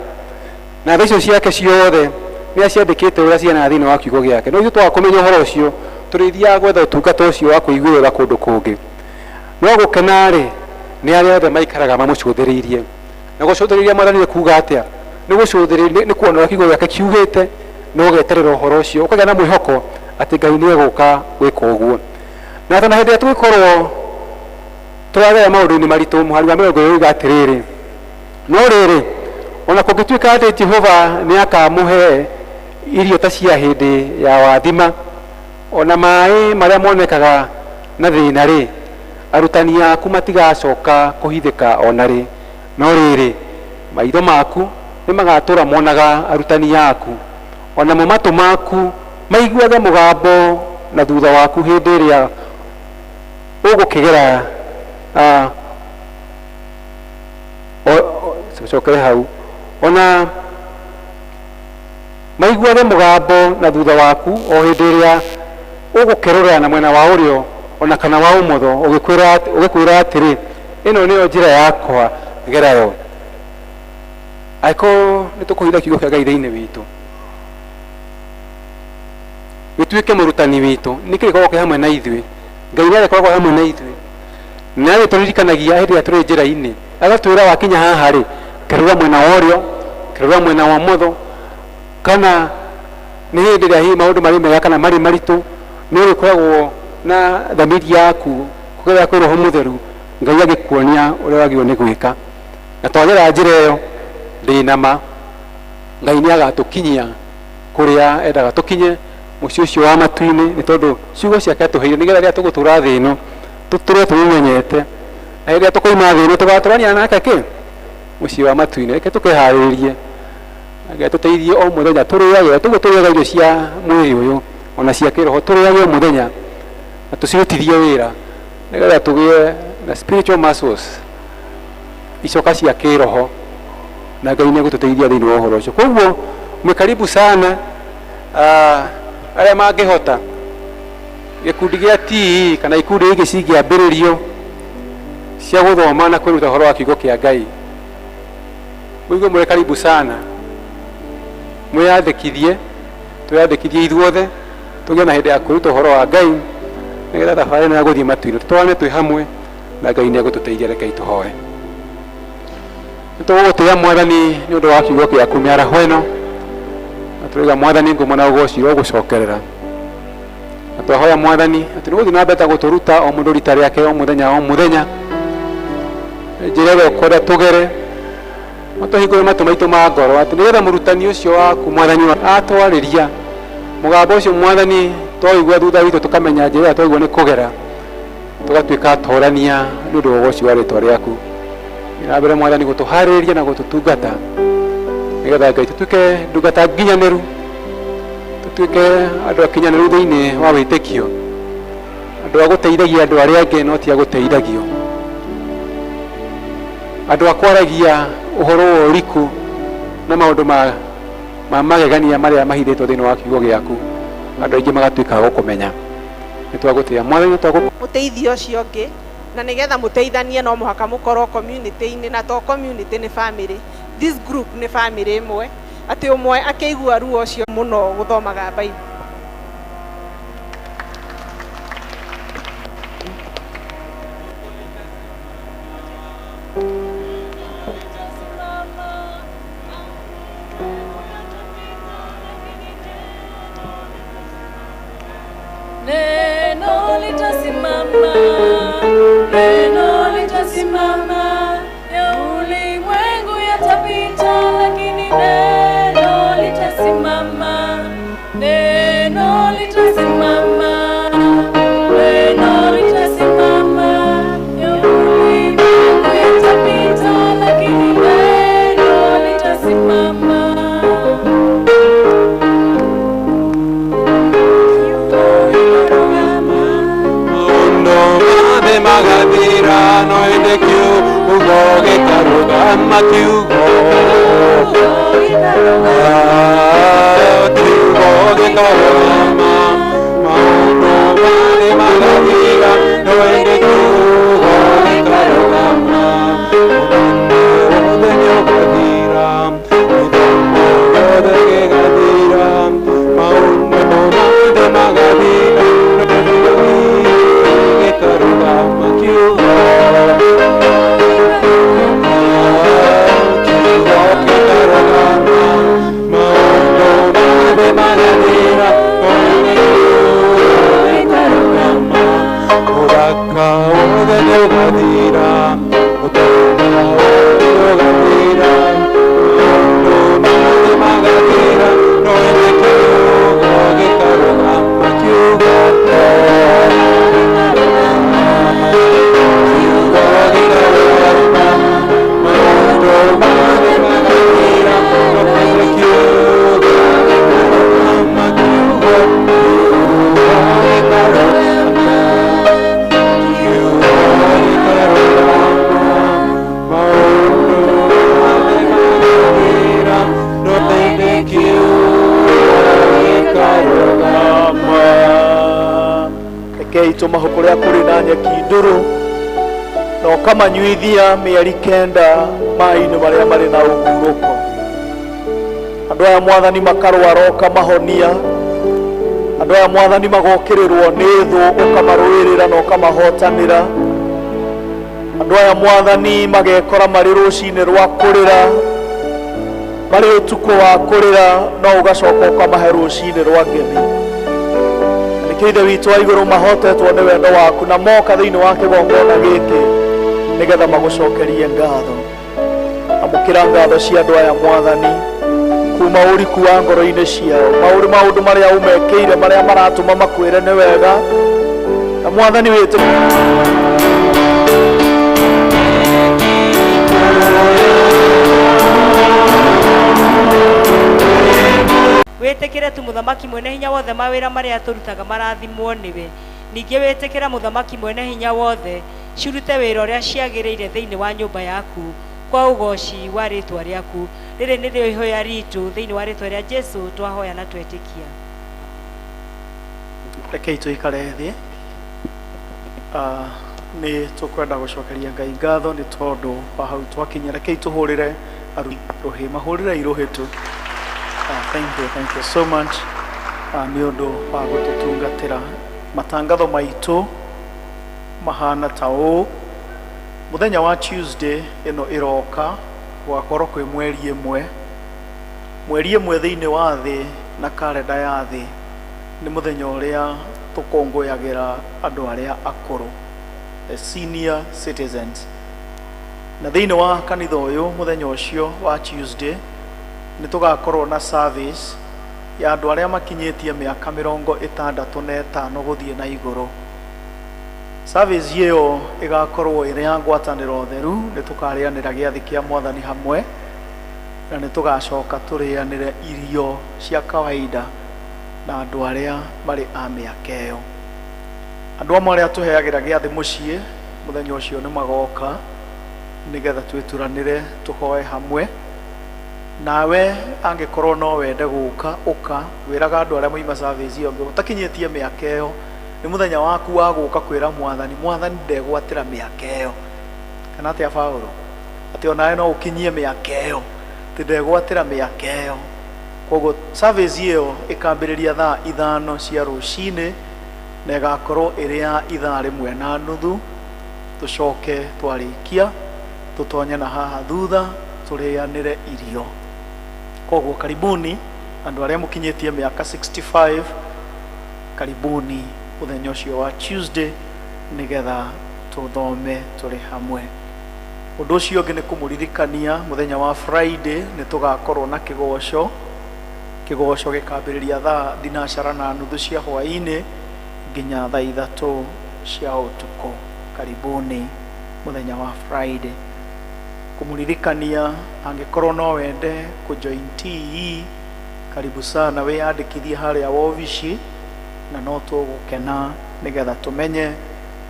S3: na tha icio ciake ciothe nĩ aciandĩkĩte ũrĩa cihanaga thĩinĩ wa kiugo gĩake. No ithuĩ twaga kũmenya ũhoro ũcio, tũrĩthiaga gwetha ũtungata ũcio wa kũiguĩrwo tha kũndũ kũngĩ. No gũkena rĩ, nĩ arĩa othe maikaraga mamũcũthĩrĩirie. Na gũcũthĩrĩria Mwathani nĩ kuga atĩa? Nĩ gũcũthĩrĩria, nĩ kuona ũrĩa kiugo gĩake kiugĩte, na ũgeterera ũhoro ũcio, ũkagĩa na mwĩhoko atĩ Ngai nĩ egũka gwĩka ũguo. Na atĩ na hĩndĩ ĩrĩa tũngĩkorwo tũragera maũndũ-inĩ maritũ, mũhari wa 20 uga atĩrĩrĩ, no rĩrĩ, ona kũngĩtuĩka atĩ Jehova nĩ akamũhe irio ta cia hĩndĩ ya wathima, ona maĩ marĩa monekaga na thĩna rĩ, arutani aku matigacoka kũhithĩka ona rĩ. No rĩrĩ, maitho maku nĩ magatũra monaga arutani aku, onamo matũ maku maiguage mũgambo na thutha waku hĩndĩ ĩrĩa ũgũkĩgera, cokere hau, ona maiguage mũgambo na thutha waku o hĩndĩ ĩrĩa ũgũkerũra na mwena wa ũrĩo ona kana wa ũmotho, ũgĩkwĩra atĩrĩ, ĩno nĩyo njĩra yakwa, gerayo. Angĩkorwo nĩ tũkũhitha kiugo kĩa Ngai thĩinĩ witũ, gĩtuĩke mũrutani witũ, nĩ kĩrĩkoragwo kĩ hamwe na ithuĩ. Ngai nĩ arĩkoragwo hamwe na ithuĩ, na arĩtũririkanagia hĩndĩ ĩrĩa tũrĩ njĩra-inĩ, agatwĩra wakinya haha rĩ, kerũra mwena wa ũrĩo, kerũra mwena wa ũmotho, kana nĩ hĩndĩ ĩrĩa hihi maũndũ marĩ mega kana marĩ maritũ, nĩ ũrĩkoragwo na thamiri yaku kũgerera kwĩ Roho Mũtheru, Ngai agĩkuonia ũrĩa wagĩrĩirwo nĩ gwĩka. Na twagera njĩra ĩyo, ndĩ na ma Ngai nĩ agatũkinyia kũrĩa endaga tũkinye, mũciĩ ũcio wa matu-inĩ, nĩ tondũ ciugo ciake atũheire nĩgetha rĩrĩa tũgũtũra thĩ ĩno tũtũre tũmũmenyete, na rĩrĩa tũkoima thĩ ĩno tũgatũrania nake kĩ? Mũciĩ wa matu-inĩ. Reke tũkeharĩrĩrie, Ngai atũteithie o mũthenya tũrĩage tũguo tũrĩaga irio cia mwĩrĩ ũyũ ona cia kĩroho, tũrĩage o mũthenya na tũcirutithie wĩra nĩgetha tũgĩe na spiritual muscles, icoka cia kĩroho, na Ngai nĩ egũtũteithia thĩinĩ wa ũhoro ũcio. Koguo mwĩ karibu sana, arĩa mangĩhota gĩkundi gĩa TE kana ikundi ingĩ cingĩambĩrĩrio cia gũthoma na kwĩruta ũhoro wa kiugo kĩa Ngai, mũigue mũrĩ karibu sana, mwĩyandĩkithie, twĩyandĩkithie ithuothe tũgĩe na hĩndĩ ya kwĩruta ũhoro wa Ngai nĩgetha thabarĩ ĩno ya gũthiĩ matu-inĩ tũtwarane twĩ hamwe na Ngai nĩ egũtũteithia. Rekei tũhoe. Nĩ tũgũgũtĩĩa Mwathani nĩ ũndũ wa kiugo gĩaku mĩaraho ĩno, na tũrauga Mwathani ngumo na ũgoci ũgũcokerera, na twahoya Mwathani atĩ nĩ ũgũthiĩ na mbere ta gũtũruta o mũndũ rita rĩake o mũthenya o mũthenya njĩra ĩrĩa ũkwenda tũgere, matũhingũre matũ maitũ ma ngoro atĩ nĩgetha mũrutani ũcio waku Mwathani atwarĩria mũgambo ũcio Mwathani twaigua thutha witũ tũkamenya njĩra ĩrĩa twaigua nĩ kũgera, tũgatuĩka atorania nĩ ũndũ wa ũgoci wa rĩtwa rĩaku. Na mbere Mwathani gũtũharĩrĩria na gũtũtungata nĩgetha Ngai tũtuĩke ndungata nginyanĩru, tũtuĩke andũ akinyanĩru thĩinĩ wa wĩtĩkio, andũ a gũteithagia andũ arĩa angĩ no ti a gũteithagio, andũ a kwaragia ũhoro wa ũriku na maũndũ ma magegania marĩa mahithĩtwo thĩinĩ wa kiugo gĩaku, andũ aingĩ magatuĩka a gũkũmenya. Nĩ twagũtĩĩa Mwathani, nĩ twagũ
S5: Mũteithio ũcio ũngĩ, na nĩgetha mũteithanie no mũhaka mũkorwo community-inĩ, na to community, nĩ family. This group nĩ family ĩmwe, atĩ ũmwe akĩigua ruo ũcio mũno gũthomaga Bible.
S7: Neno litasimama, neno litasimama, ya ulimwengu yatapita, lakini neno litasimama, neno litasimama, neno litasimama, ya ulimwengu yatapita, lakini neno litasimama.
S3: Maũndũ mothe magathira no ĩndĩ kiugo gĩkarũgama, kiugo. Ah, kiugo gĩkarũgama. Maũndũ mothe magathira no ĩndĩ kiugo gĩkarũgama. Ũnene wothe nĩũgathira, gĩthomo gĩothe gĩgathira, maũndũ mothe magathira no kiugo gĩkarũgama, kiugo. Kiugo gĩkarũgama. Maũndũ mothe magathira no ĩndĩ kiugo gĩkarũgama. Ũthaka wothe nĩũgathira, ũtonga wothe nĩũgathira, maũndũ mothe magathira no ĩndĩ kiugo gĩkarũgama, kiugo. Kiugo gĩkarũgama. Maũndũ mothe magathira no ĩndĩ kiugo gĩkarũgama, kiugo. Kiugo gĩkarũgama, kiugo gĩkarũgama. Maũndũ mothe magathira no ĩndĩ kiugo gĩkarũgama.
S6: Rekei tũmahu kũrĩa kũrĩ na nyeki ndũrũ na ũkamanyuithia mĩeri 9 maĩ-inĩ marĩa marĩ na ũhurũko. Andũ aya Mwathani makarwara ũkamahonia, andũ aya Mwathani magokĩrĩrwo nĩ thũ ũkamarũĩrĩra na ũkamahotanĩra, andũ aya Mwathani magekora marĩ rũcinĩ rwa kũrĩra, marĩ ũtukũ wa kũrĩra, no ũgacoka ũkamahe rũcinĩ rwa ngemi. Nĩkĩo Ithe witũ wa igũrũ mahotetwo nĩ wendo waku na moka thĩinĩ wa kĩgongona gĩkĩ nĩgetha magũcokerie ngatho. Amũkĩra ngatho cia andũ aya Mwathani kuma ũriku wa ngoro-inĩ ciao, maũndũ maũndũ marĩa ũmekĩire marĩa maratũma makwĩre nĩ wega, na Mwathani wĩtĩ
S1: Wĩtĩkĩre tu Mũthamaki Mwene Hinya Wothe mawĩra marĩa tũrutaga marathimwo nĩwe. Ningĩ wĩtĩkĩra Mũthamaki Mwene Hinya Wothe cirute wĩra ũrĩa ciagĩrĩire thĩinĩ wa nyũmba yaku kwa ũgoci wa rĩtwa rĩaku. Rĩrĩ nĩrĩo ihoya ritũ thĩinĩ wa rĩtwa rĩa Jesu twahoya na twetĩkia.
S6: Rekei tũikare thĩ. Nĩ tũkwenda gũcokeria Ngai ngatho nĩ tondũ wa hau twakinya. Rekei tũhũrĩre rũhĩ, mahũrĩre irũhĩ tu. Thank you, thank you so much nĩ ũndũ wa gũtũtungatĩra. Matangatho maitũ mahana ta ũũ: mũthenya wa Tuesday ĩno ĩroka gũgakorwo kwĩ mweri ĩmwe, mweri ĩmwe thĩinĩ wa thĩ na karenda ya thĩ nĩ mũthenya ũrĩa tũkũngũyagĩra andũ arĩa akũrũ, the senior citizens. Na thĩinĩ wa kanitha ũyũ mũthenya ũcio wa Tuesday nĩ tũgakorwo na service ya andũ arĩa makinyĩtie mĩaka 65 gũthiĩ na igũrũ. Service ĩyo ĩgakorwo ĩrĩ ya ngwatanĩro theru, nĩ tũkarĩanĩra gĩathĩ kĩa Mwathani hamwe na nĩ tũgacoka tũrĩanĩre irio cia kawaida na andũ arĩa marĩ a mĩaka ĩyo. Andũ amwe arĩa tũheagĩra gĩathĩ mũciĩ mũthenya ũcio nĩ magoka nĩgetha twĩturanĩre tũhoe hamwe. Nawe angĩkorwo no wende gũka, ũka. Wĩraga andũ arĩa moima service ĩyo ũtakinyĩtie mĩaka ĩyo, nĩ mũthenya waku wa gũka kwĩra Mwathani, Mwathani ndegwatĩra mĩaka ĩyo. Kana atĩa Paũlũ? Atĩ onawe no ũkinyie mĩaka ĩyo, atĩ ndegwatĩra mĩaka ĩyo. Koguo service ĩyo ĩkambĩrĩria thaa 5 cia rũcinĩ na ĩgakorwo ĩrĩ ya ithaa rĩmwe na nuthu. Tũcoke twarĩkia tũtonye na haha thutha tũrĩanĩre irio. Koguo karibuni andũ arĩa mũkinyĩtie mĩaka 65, karibuni mũthenya ũcio wa Tuesday nĩgetha tũthome tũrĩ hamwe. Ũndũ ũcio ũngĩ nĩ kũmũririkania mũthenya wa Friday nĩ tũgakorwo na kĩgoco. Kĩgoco gĩkambĩrĩria thaa 4:30 cia hwaĩ-inĩ nginya thaa 3 cia ũtukũ. Karibuni mũthenya wa Friday. Kũmũririkania angĩkorwo no wende kũjoin TE, karibu sana, wĩyandĩkithie harĩa wobici na no tũgũkena nĩgetha tũmenye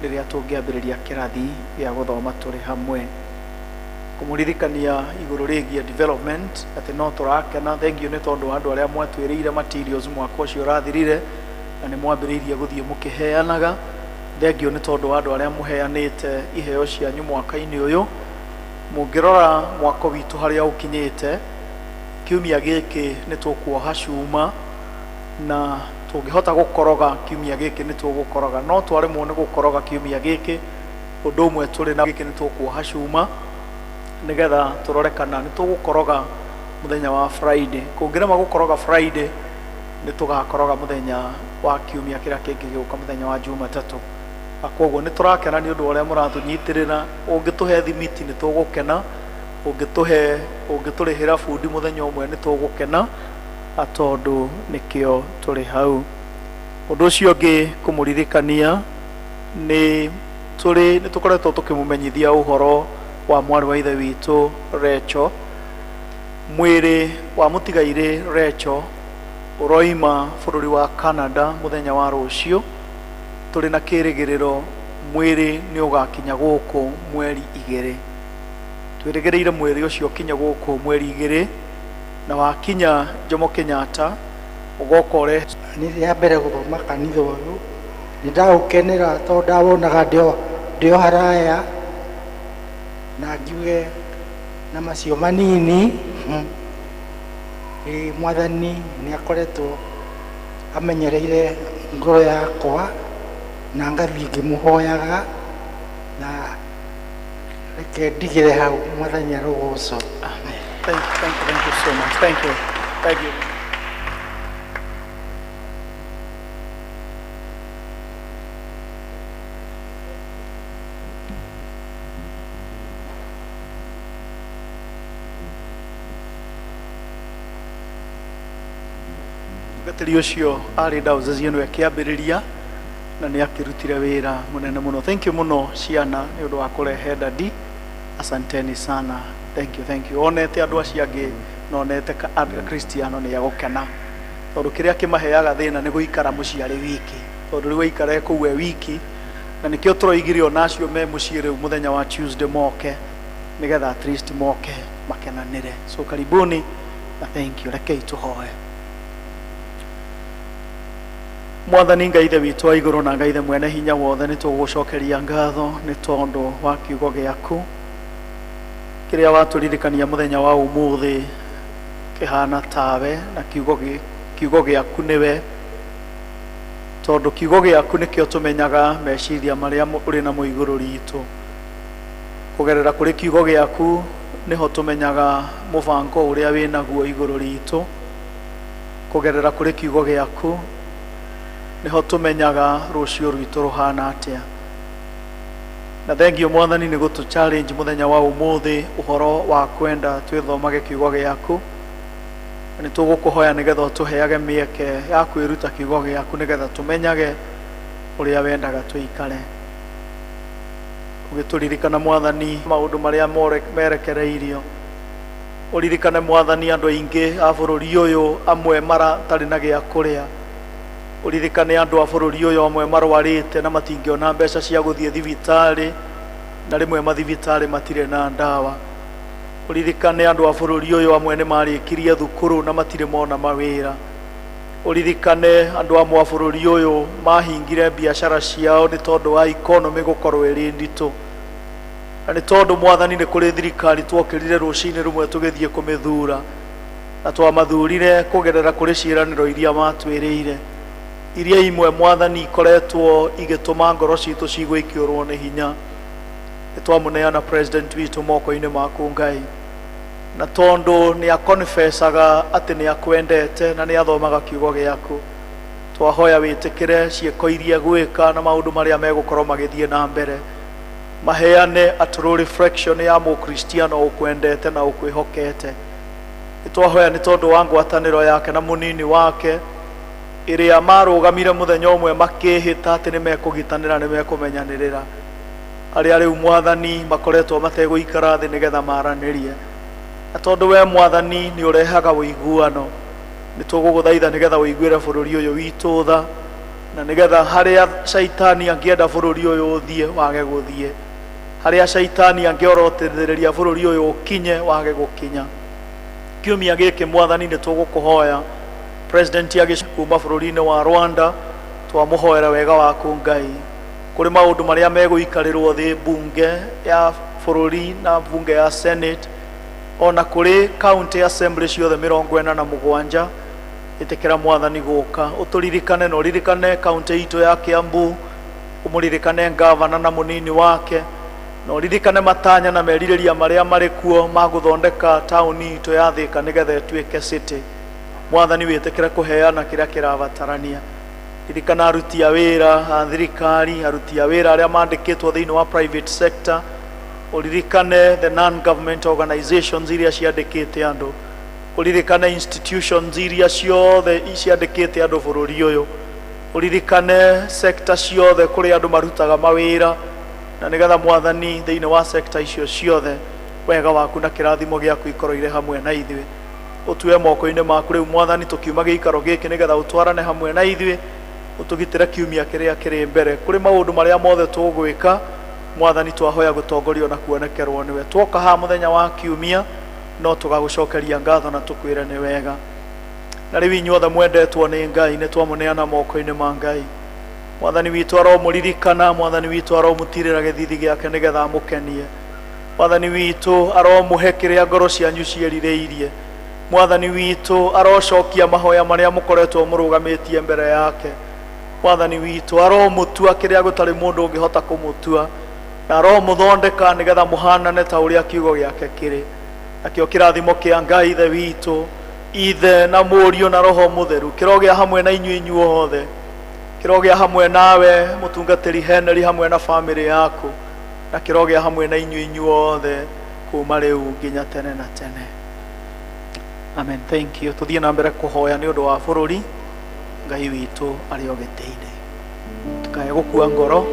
S6: rĩrĩa tũngĩambĩrĩria kĩrathi gĩa gũthoma tũrĩ hamwe. Kũmũririkania igũrũ rĩgiĩ development atĩ no tũrakena, thank you nĩ tondũ wa andũ arĩa mwatwĩrĩire materials mwaka ũcio ũrathirire na nĩ mwambĩrĩirie gũthiĩ mũkĩheanaga. Thank you nĩ tondũ wa andũ arĩa mũheanĩte iheo cianyu mwaka-inĩ ũyũ. Mũngĩrora mwako witũ harĩa ũkinyĩte, kiumia gĩkĩ nĩ tũkuoha cuma na tũngĩhota gũkoroga kiumia gĩkĩ nĩ tũgũkoroga, no twaremwo nĩ gũkoroga kiumia gĩkĩ, ũndũ ũmwe tũrĩ na gĩkĩ nĩ tũkuoha cuma nĩgetha tũrore kana nĩ tũgũkoroga mũthenya wa Friday. Kũngĩrema gũkoroga Friday, nĩ tũgakoroga mũthenya wa kiumia kĩrĩa kĩngĩ gĩũka, mũthenya wa Jumatatũ. Na koguo nĩ tũrakena nĩ ũndũ wa ũrĩa mũratũnyitĩrĩra. Ũngĩtũhe thimiti nĩ tũgũkena, ũngĩtũrĩhĩra bundi mũthenya ũmwe nĩ tũgũkena, tondũ nĩkĩo tũrĩ hau. Ũndũ ũcio ũngĩ kũmũririkania nĩ tũrĩ nĩ tũkoretwo tũkĩmũmenyithia ũhoro wa mwarĩ wa ithe witũ Recho. Mwĩrĩ wa mũtigairĩ Recho ũroima bũrũri wa Canada mũthenya wa rũciũ. Tũrĩ na kĩrĩgĩrĩro mwĩrĩ nĩ ũgakinya gũkũ mweri 2. Twĩrĩgĩrĩire mwĩrĩ ũcio ũkinye gũkũ mweri 2, na wakinya Jomo Kenyatta ũgoka ũrehe.
S8: Nĩ rĩa mbere gũthoma kanitha ũyũ, nĩ ndaũkenera tondũ ndawonaga ndĩ o haraya, na ngiuge na macio manini. Mwathani nĩ akoretwo amenyereire ngoro yakwa na ngathiĩ ngĩmũhoyaga, na reke ndigĩre hau. Mwathani arogocwo.
S6: Amen. Thank you, thank you, thank you so much. Thank you. Thank you. Mũtungatĩri ũcio arĩ diocese ĩno ĩkĩambĩrĩria na nĩ akĩrutire wĩra mũnene mũno. Thank you mũno ciana nĩ ũndũ wa kũrehe dadi. Asanteni sana. Thank you, thank you. Onete andũ acio angĩ na onete Kristiano nĩ egũkena. Tondũ kĩrĩa kĩmaheaga thĩna nĩ gũikara mũciĩ arĩ wiki, tondũ rĩu aikara kũu e wiki, na nĩkĩo tũroigire ona acio me mũciĩ rĩu mũthenya wa Tuesday moke, nĩgetha at least moke makenanĩre. So karibuni na thank you. Rekei tũhoe. Mwathani Ngai Ithe witũ wa igũrũ na Ngai Ithe mwene hinya wothe, nĩ tũgũgũcokeria ngatho nĩ tondũ wa kiugo gĩaku kĩrĩa watũririkania mũthenya wa ũmũthĩ kĩhana tawe, na kiugo gĩaku nĩwe, tondũ kiugo gĩaku nĩkĩo tũmenyaga meciria marĩa ũrĩ namo igũrũ ritũ. Kũgerera kũrĩ kiugo gĩaku nĩho tũmenyaga mũbango ũrĩa wĩ naguo igũrũ ritũ. Kũgerera kũrĩ kiugo gĩaku nĩho tũmenyaga rũciũ rwitũ rũhana atĩa. Na thengio Mwathani nĩ gũtũ challenge mũthenya wa ũmũthĩ ũhoro wa kwenda twĩthomage kiugo gĩaku. Na nĩ tũgũkũhoya nĩgetha ũtũheage mĩeke ya kwĩruta kiugo gĩaku, nĩgetha tũmenyage ũrĩa wendaga tũikare. Ũgĩtũririkana Mwathani maũndũ marĩa merekereirio, ũririkane Mwathani andũ aingĩ a bũrũri ũyũ amwe maratarĩ na gĩa kũrĩa, ũririkane andũ a bũrũri ũyũ amwe marwarĩte na matingĩona mbeca cia gũthiĩ thibitarĩ, na rĩmwe mathibitarĩ matirĩ na ndawa. Ũririkane andũ a bũrũri ũyũ amwe nĩ marĩkirie thukuru na matirĩ mona mawĩra. Ũririkane andũ amwe a bũrũri ũyũ mahingire biacara ciao nĩ tondũ wa economy gũkorwo ĩrĩ nditũ. Na nĩ tondũ Mwathani nĩ kũrĩ thirikari twokĩrire rũcinĩ rũmwe tũgĩthiĩ kũmĩthura, na twamathurire kũgerera kũrĩ ciĩranĩro iria matwĩrĩire, iria imwe Mwathani ikoretwo igĩtũma ngoro citũ cigwe ikĩũrwo nĩ hinya. Nĩ twamũneana president witũ moko-inĩ maku Ngai, na tondũ nĩ akonfesaga atĩ nĩ akwendete na nĩ athomaga kiugo gĩaku, twahoya wĩtĩkĩre ciĩko iria egwĩka na maũndũ marĩa megũkorwo magĩthiĩ na mbere, maheane a true reflection ya mũkristiano ũkwendete na ũkwĩhokete. Nĩ twahoya nĩ tondũ wa ngwatanĩro yake na mũnini wake ĩrĩa marũgamire mũthenya ũmwe makĩhĩta atĩ nĩ mekũgitanĩra, nĩ mekũmenyanĩrĩra, arĩa rĩu Mwathani makoretwo mategũikara thĩ nĩgetha maranĩrie. Na tondũ we Mwathani nĩ ũrehaga ũiguano, nĩ tũgũgũthaitha nĩgetha ũiguĩre bũrũri ũyũ witũ tha, na nĩgetha harĩa caitani angĩenda bũrũri ũyũ ũthiĩ wage gũthiĩ, harĩa caitani angĩorotithĩrĩria bũrũri ũyũ ũkinye wage gũkinya. Kiumia gĩkĩ Mwathani nĩ tũgũkũhoya president agĩ kuma bũrũri-inĩ wa Rwanda, twamũhoera wega waku Ngai kũrĩ maũndũ marĩa megũikarĩrwo thĩ bunge ya bũrũri na bunge ya Senate, ona kũrĩ county assembly ciothe 47. Ĩtĩkĩra Mwathani gũka ũtũririkane, na ũririkane county itũ ya Kiambu, ũmũririkane ngavana na mũnini wake, na ũririkane matanya na merirĩria marĩa marĩ kuo ma gũthondeka taũni itũ ya Thika nĩgetha ĩtuĩke city. Mwathani wĩtĩkĩre kũheana kĩrĩa kĩrabatarania. Ririkana aruti a wĩra a thirikari, aruti a wĩra arĩa mandĩkĩtwo thĩinĩ wa private sector, ũririkane the non-government organizations iria ciandĩkĩte andũ, ũririkane institutions iria ciothe ciandĩkĩte andũ bũrũri ũyũ, ũririkane sector ciothe kũrĩa andũ marutaga mawĩra, na nĩgetha Mwathani thĩinĩ wa sector icio ciothe wega waku na kĩrathimo gĩaku ikorwo irĩ hamwe na ithuĩ. Ũtue moko-inĩ maku rĩu Mwathani tũkiuma gĩikaro gĩkĩ nĩgetha ũtwarane hamwe na ithuĩ, ũtũgitĩre kiumia kĩrĩa kĩrĩ mbere. Kũrĩ maũndũ marĩa mothe tũgwĩka Mwathani, twahoya gũtongorio na kuonekerwo nĩwe. Twoka haha mũthenya wa kiumia no tũgagũcokeria ngatho na tũkwĩre nĩ wega. Na rĩu inyuothe mwendetwo nĩ Ngai, nĩ twamũneana moko-inĩ ma Ngai. Mwathani witũ aromũririkana, Mwathani witũ aromũtirĩra gĩthithi gĩake nĩgetha amũkenie. Mwathani witũ aromũhe kĩrĩa ngoro cianyu ciĩrirĩirie. Mwathani witũ arocokia mahoya marĩa mũkoretwo mũrũgamĩtie mbere yake. Mwathani witũ aromũtua kĩrĩa gũtarĩ mũndũ ũngĩhota kũmũtua, na aromũthondeka nĩgetha mũhanane ta ũrĩa kiugo gĩake kĩrĩ. Nakĩo kĩrathimo kĩa Ngai Ithe witũ, Ithe na Mũriũ na Roho Mũtheru, kĩrogĩa hamwe na inyuĩ inyuothe, kĩrogĩa hamwe nawe mũtungatĩri Henry hamwe na famĩlĩ yaku, na kĩrogĩa hamwe na inyuĩ inyuothe kuma rĩu nginya tene na tene. Amen. Thank you. Tũthiĩ na mbere kũhoya nĩ ũndũ wa bũrũri. Ngai witũ arĩ o gĩtĩ-inĩ, tũkae gũkua ngoro.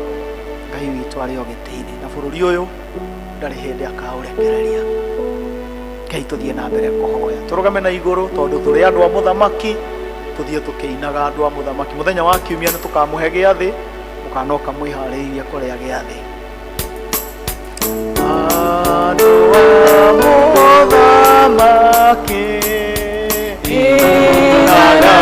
S6: Ngai witũ arĩ o gĩtĩ-inĩ, na bũrũri ũyũ ndarĩ hĩndĩ akaũrekereria. Ngai, tũthiĩ na mbere kũhoya, tũrũgame na igũrũ tondũ tũrĩ andũ a mũthamaki. Tũthiĩ tũkĩinaga andũ a mũthamaki. Mũthenya wa kiumia nĩ tũkamũhe gĩathĩ, mũkanoka mwĩharĩirie kũrĩa gĩathĩ. Andũ a mũthamaki, inagai.